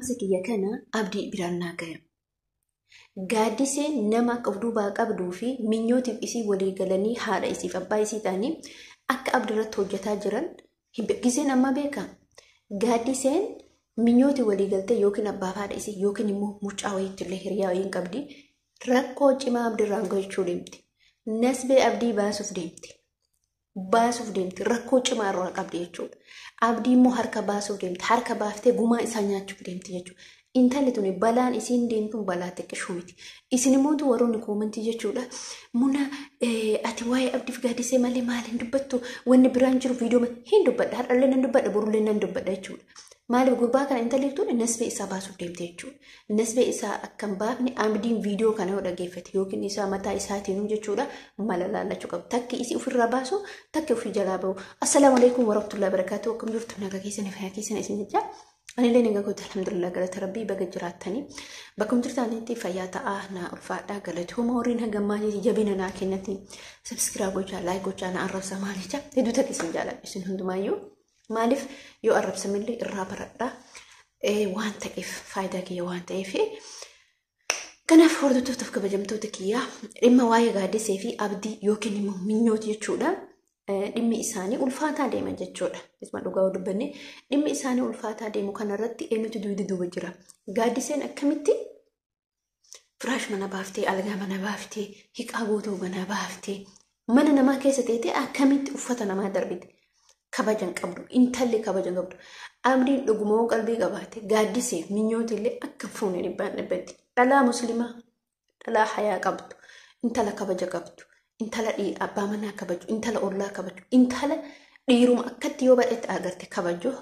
Kiyya kana Abdii biraan naa gaya. Gaaddiseen nama akka of duubaa qabduu fi minyootiif isii walii galanii haadha isiif abbaa isii ta'anii akka Abdii irratti hojjetaa jiran giseen amma beeka. Gaaddiseen minyooti walii galtee yookiin abbaa haadha isii yookiin immoo mucaa wayiitti illee hiriyaa wayii hin qabdi. Rakkoo cimaa Abdiirraan gochuu deemti. Nasbee Abdii baasuuf deemti. Baasuuf deemti. Rakkoo cimaa irraa qabdi jechuudha. Abdii immoo harka baasuuf deemti. Harka baaftee gumaa isaa nyaachuuf deemti jechuudha. Intalli tuni balaan isiin deemtuun balaa xiqqishuu miti. Isin immoo warroonni koomantii jechuudha. Muna, ati waa'ee Abdiif Gaaddisee malee maal hin dubbattu? Wanni biraan jiru viidiyoo hin dubbadha. Har'allee nan dubbadha, borullee nan dubbadha jechuudha. Maaliif gurbaa kana intalli tun nasbee isaa baasuuf deemte jechuudha. Nasbee isaa akka hin baafne Abdiin viidiyoo kana yoo dhaggeeffate yookiin isaa mataa isaatiin jechuudha mala laallachuu qabu. Takki isii ofirraa baasu, takki ofii jalaa bahu. Assalaamu alaikum warahmatullahi wabarakatuh. Akkam jirtu? Nagaa keessan, fayyaa keessan isin jecha. Anillee nagaa kooti, alhamdulillah, galata Rabbii. Baga jiraattanii bakka jirtanitti fayyaa ta'aa, naa ulfaadhaa, galatooma. Horiin hagammaa jabina naa kennatti subscribe gochaa, like gochaa, na arrabsa maal jecha hedduu takka isin jaaladha isin hundumaayyuu. Maaliif yoo arrabsamillee irraa baradhaa waan ta'eef, faayidaa kiyya waan ta'eef. Kanaaf hordoftootaaf kabajamtoota kiyyaa, dhimma waa'ee Gaaddisee fi Abdii yookiin immoo Minyooti jechuudha. Dhimmi isaanii ulfaataa deema jechuudha. Isuma dhugaa dubbanne, dhimmi isaanii ulfaataa deemu kanarratti eenyutu duwidi duuba jira? Gaaddiseen akkamitti firaash mana baaftee, algaa mana baaftee, hiqaa guutuu mana baaftee, mana namaa keessa teetee akkamitti uffata namaa darbite? Kabajan qabdu, intalli kabajan qabdu. Abdiin dhugumoo qalbii qabaate Gaaddisee Minyooti illee akka fuune dhibbaan dhibbatti. Dhalaa muslimaa, dhalaa hayaa qabdu, intala kabaja qabdu, intala abbaa manaa kabaju, intala ollaa kabaju, intala dhiiruma akkatti yoo badhetti agarte kabaju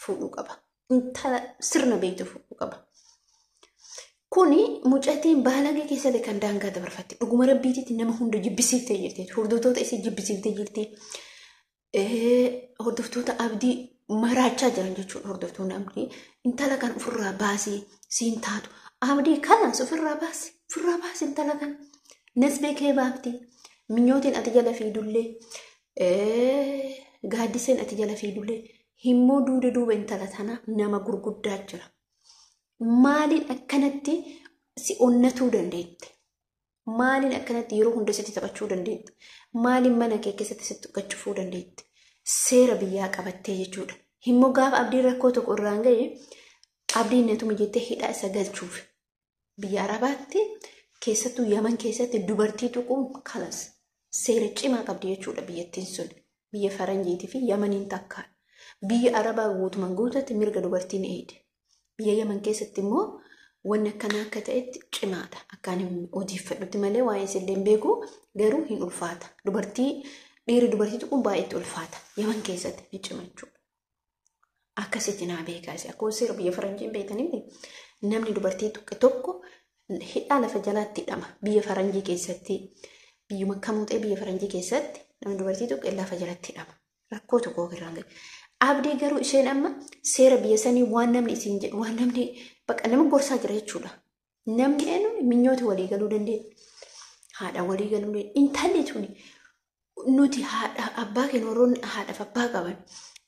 fuudhuu qaba. Intala sirna beektu fuudhuu qaba. Kuni mucattiin baalagee keessatti kan daangaa dabarfatte, dhuguma Rabbiititti nama hunda jibbisiiftee jirti. Hordoftoota isii jibbisiiftee jirti. Hordoftoota Abdii maraachaa jiran jechuudha. Hordoftoonni Abdii intala kan ofirraa baasii, siin taatu. Abdii kanas ofirraa baasi. Ofirraa baasi intala kana. Nasbee kee baafti. Minyootiin ati jala fiidullee, Gaaddiseen ati jala fiidullee, himmoo duuda duuba intala tana nama gurguddaa jira. Maaliin akkanatti si onnatuu dandeette? Maaliin akkanatti yeroo hunda sitti taphachuu dandeette? Maaliin mana kee keessatti sitti gachufuu dandeette? Seera biyyaa qabattee jechuudha. Himmoo gaafa Abdiin rakkoo tokko irraan ga'e, Abdiin natuma jettee hidhaa isa galchuuf. Biyya Arabaatti, keessattuu Yaman keessatti, dubartii tuquun kalas seera cimaa qabdi jechuudha biyyattiin sun. Biyya Faranjiitii fi Yamaniin takka. Biyya Arabaa guutumaan guututti mirga dubartiin eegde. Biyya Yaman keessatti immoo wanni akkanaa akka ta'etti cimaadha. Akkaan odeeffadhutti malee waa'ee isillee hin beeku, garuu hin ulfaata. Dubartii, dhiirri dubartii tuquun baay'eetti ulfaata. Yaman keessatti ni cima jechuudha. Akkasitti naa beekaa isa. Akkuma seera biyya Faranjiin beektanii, namni dubartii tuqe tokko hidhaa lafa jalaatti hidhama. Biyya Faranjii keessatti, biyyuma kamuu ta'e, biyya Faranjii keessatti namni dubartii tuqe lafa jalatti hidhama. Rakkoo tokko ofirraan gahe. Abdii garuu isheen amma seera biyya sanii, waan namni isiin jedhu, waan namni bakka nama gorsaa jira jechuudha. Namni eenyuun Minyooti walii galuu dandeenya. Haadha walii galuu dandeenya. Intalli tuni, nuti haadha abbaa keenya, warroonni haadhaaf abbaa qaban,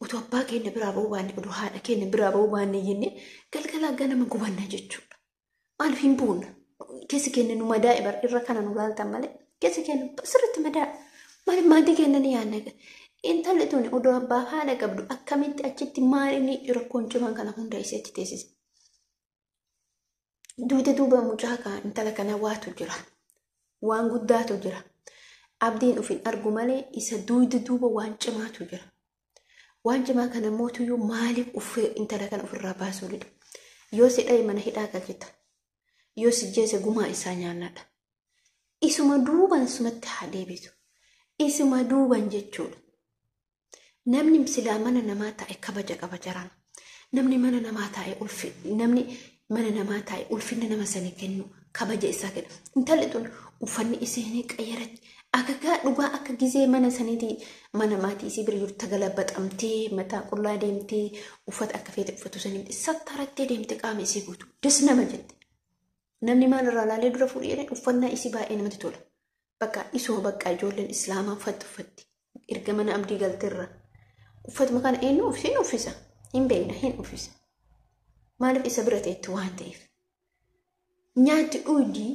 utuu abbaa keenya biraa ba'uu baanne, utuu haadha keenya biraa ba'uu baanne jennee galgala ganama gubanna jechuudha. Maaliif hin buunna? Keessi keenya nu madaa'e bar, irra kana nu laaltan malee keessi keenya sirriitti madaa'e. Maaliif maatii keenya ni yaadna? Intalli tuni odoo abbaa haadha qabdu akkamitti achitti, maal inni rakkoon cimaan kana hunda isee achi teessise? Duuta duuba mucaa kana, intala kana waatu jira. Waan guddaatu jira. Abdiin of hin argu malee isa duuda duuba waan cimaatu jira. Waan cimaa kana mootuyyuu maaliif intala kana ofirraa baasuu dide? Yoo si dhaye mana hidhaa galchita. Yoo si jeese gumaa isaa nyaannadha. Isuma duuban sumatti haa deebisu. Isuma duuban jechuudha. Namni silaa mana namaa taa'e kabaja qaba jaraan. Namni mana namaa taa'e ulfi, namni mana namaa taa'e ulfinna nama sanii kennu, kabaja isaa kennu. Intalli tun uffanni isheen qayyaratti akakaa dhugaa akka gizee mana saniitii, mana maatii isii bira jirtu tagalabaxamtee, mataa qullaa deemtee, uffata akka feete uffatu sanii sattarattee deemte, qaama isii guutu des nama jette. Namni maal irraa laalee dura fuudhee? Uffannaa isii baay'ee namatti tola. Bakka isuma bakka ijoolleen islaamaa uffatti uffatti. Erga mana Abdii galteerra. Uffatuma kana eenyu hin uffisa? Hin beekna, hin uffisa. Maaliif isa bira teetti waan ta'eef. Nyaatti dhuudii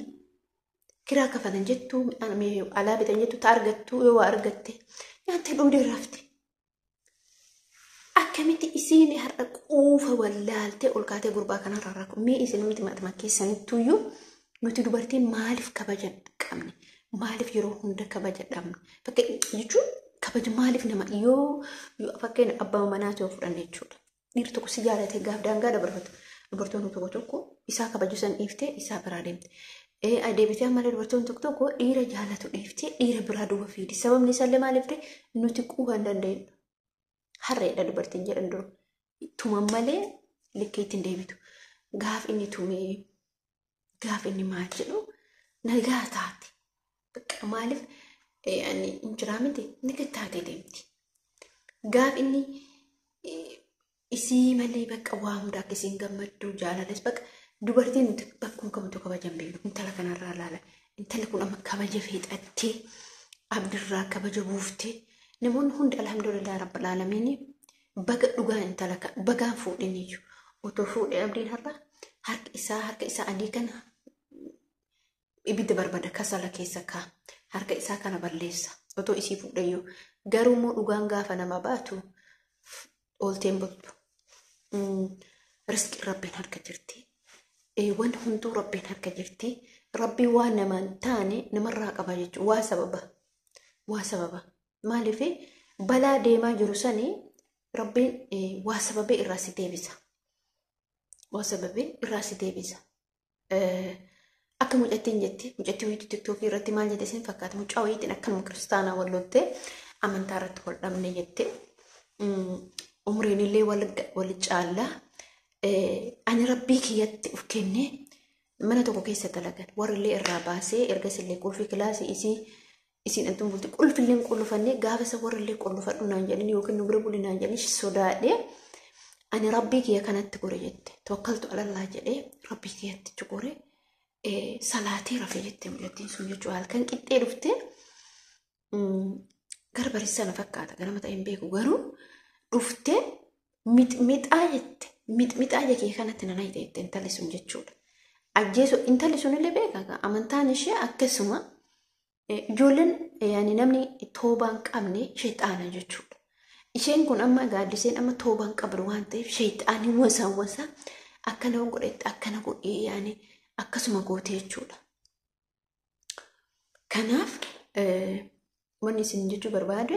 kiraa kafalan jettu alaa bitan jettu ta argattu yoo waa argatte nyaatti dhuudii rafte. Akkamitti isiin har'a quufa wallaaltee ol kaatee gurbaa kanarraa rakkoo mee isin nuti matuma keessanittuyyuu nuti dubartiin maaliif kabaja qabne maaliif yeroo hunda kabaja dhabne fakkeenya jechuun kabaja maaliif nama yoo fakkeenya abbaa manaati yoo fudhanne jechuudha. Dhiirri tokko si jaalatee gaaf daangaa dabarfatu dubartoonni tokko tokko isaa kabaju san dhiiftee isaa biraa deemte. Deebitee ammallee dubartoonni tokko tokko dhiira jaalatu dhiiftee dhiira biraa duuba fiidi. Sababni isaallee maaliif ta'e nuti quufa hin dandeenyu. Harreedha dubartiin jedhan dura. Tuman malee likkeetti hin deebitu. Gaaf inni tumee gaaf inni maal jedhu nagaa taate. Bakka maaliif ani hin jiraa miti nagaa taatee deemti. Gaaf inni isii malee bakka waa hunda akka isiin gammaddu jaalalas bakka dubartiin nuti bakkuma kamtu kabajan beeknu intala kanarraa ilaala. Intalli kun amma kabaja feexattee abdirraa kabaja buuftee namoonni hundi alhamdulillah rabbil aalamiin baga dhugaa intala bagaan fuudhin iyyuu otoo fuudhee abdiin har'a harka isaa adii kana ibidda barbada kasala keessa kaa harka isaa kana balleessa otoo isii fuudheyyuu garuu immoo dhugaan gaafa nama baatu oolteen bultu riskiin rabbiin harka jirti wanti hunduu rabbiin harka jirti rabbiin waan namaan taane namarraa qaba jechuudha waa sababa. Maaliif balaa deemaa jiru sanii rabbiin waa sababee irraa si deebisa. Waa sababee irraa si deebisa. Akka mucattiin jetti mucattii wayiitu tiktookii irratti maal jette isin fakkaata mucaa wayiitiin akkanuma kiristaanaa wal loltee amantaa irratti wal dhabne jette umriin illee wal caallaa ani rabbii kiyyatti of kennee mana tokko keessa dalagan warri illee irraa baasee ergas illee qulfii kilaasii isii isin antum bulti qulfillee qullufannee gaafa isa warri illee qullufadhu naan jedhanii yookiin nu bira buli naan jedhanii sodaadhee ani rabbii kiyya kanatti gore jette tawakkaltu alallaa jedhee rabbii kiyyatti gore salaatee rafe jette mucattiin sun jechuudha halkan qixxee dhuftee gara bariisa na fakkaata ganama ta'e hin beeku garuu dhuftee mixmixaa jette mixmixaa kiyya kanatti na nayite jette intalli sun jechuudha. Ajjeesu intalli sun illee beekaa amantaan ishee akkasuma. Ijoolleen namni toobaan qabne sheexaana jechuudha. Isheen kun amma gaaddiseen amma toobaan qabdu waan ta'eef sheexaanii wasa akkana godhette akkana godhee yaani akkasuma goote jechuudha. Kanaaf wanni isin jechuu barbaade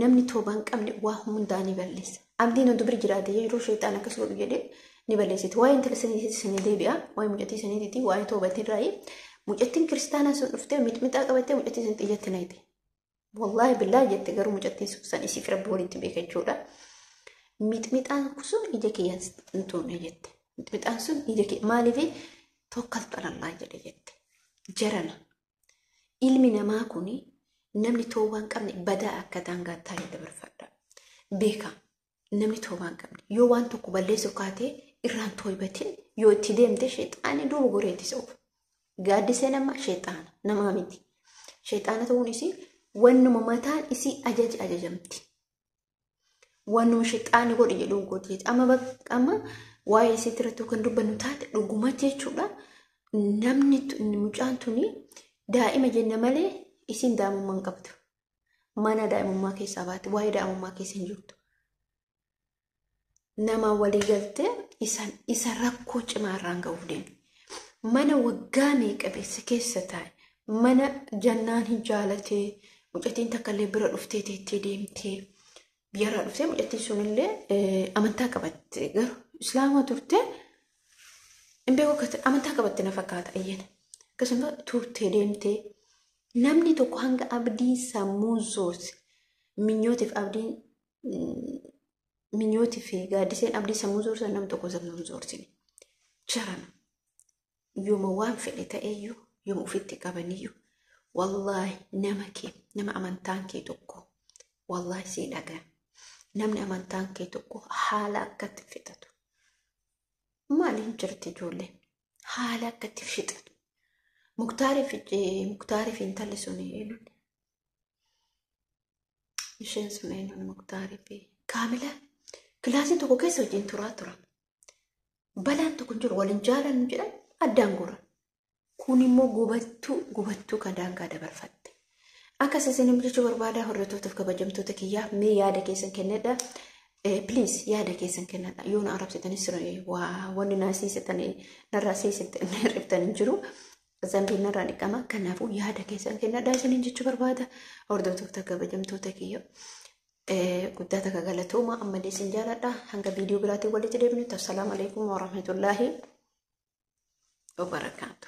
namni toobaan qabne waa hundaa ni balleessa. Abdiin hundi bira jiraate yeroo sheexaan akkas godhu jedhee ni balleessiti. Waa'ee intala sanii deebi'a. Waa'ee mucattii saniitiiti. Waa'ee toobatirraayi. Mucattiin kiristaanaa sun dhuftee mixmixaa qabattee mucattii sun xiyyatti nayite. Wallaahi billaa jette garuu mucattiin sun san isiif rabbi walitti beeka jechuudha. Mixmixaan sun ija kiyyaan hin tuqne jette. Mixmixaan sun ija kiyya maaliif tawakkaltu alallaa jedhe jette. Jarana ilmi namaa kuni namni toobaa hin qabne badaa akka daangaattaa jedhe barfadha. Beeka namni toobaa hin qabne yoo waan tokko balleessu kaatee irraan tooybatin yoo itti deemte sheexaanii duuba goreetti oofa. Gaaddisee nama sheexaana namaa miti. Sheexaana ta'uun isii wannuma mataan isii ajaja ajajamti. Wannuma sheexaani godhi jedhuun gooti. Amma waa'ee isii irratti kan dubbannu taate dhugumatti jechuudha. Namni mucaan tuni daa'ima jenna malee isiin daa'imummaa hin qabdu. Mana daa'imummaa keessaa baate waa'ee daa'imummaa keessa hin jirtu. Nama walii galtee isa rakkoo cimaa irraan ga'uuf deemti. Mana waggaa meeqa keessa taa'e mana jannaan hin jaalatee mucattiin takka illee bira dhuftee teettee deemtee biyyarraa dhuftee mucattiin sunillee amantaa qabatte garuu islaama turte hin beeku amantaa qabatte na fakkaata ayyana akkasuma turtee deemtee namni tokko hanga abdii sammuu zoorse minyootiif abdiin minyootiif gaaddiseen abdii sammuu zoorsan namni tokko sammuu zoorsine jarana. Yooma waan fedhe ta'eyyuu yooma ofitti qabaniyyuu wallaahi nama kee nama amantaan kee tokko wallaahi sii dhagaa namni amantaan kee tokko haala akkatti fixatu maaliin jirti ijoollee haala akkatti fixatu muktaariif intalli sun eenyuun isheen sun eenyuun muktaariif kaamila kilaasii tokko keessa wajjin turaa turan. Balaan tokko hin jiru, waliin jaalannu jedhan, addaan goran. Kun immoo gubattuu gubattuu kan daangaa dabarfatte. Akkas isin jechuu barbaada, hordoftootaaf kabajamtoota kiyyaa, mee yaada keessan kennadha. Please, yaada keessan kennadha. Yoo na arrabsitanis waa wanni na seesitan narraa seesitan hirriftan hin jiru. Zambiin narraa dhiqama. Kanaafuu yaada keessan kennadha isiniin jechuu barbaada. Hordoftoota kabajamtoota kiyya. Guddaa takka galatooma, ammallee isin jaaladha. Hanga viidiyoo biraatiin walitti deebinutti, assalaamu alaikum warahmatullaahi wabarakaatu.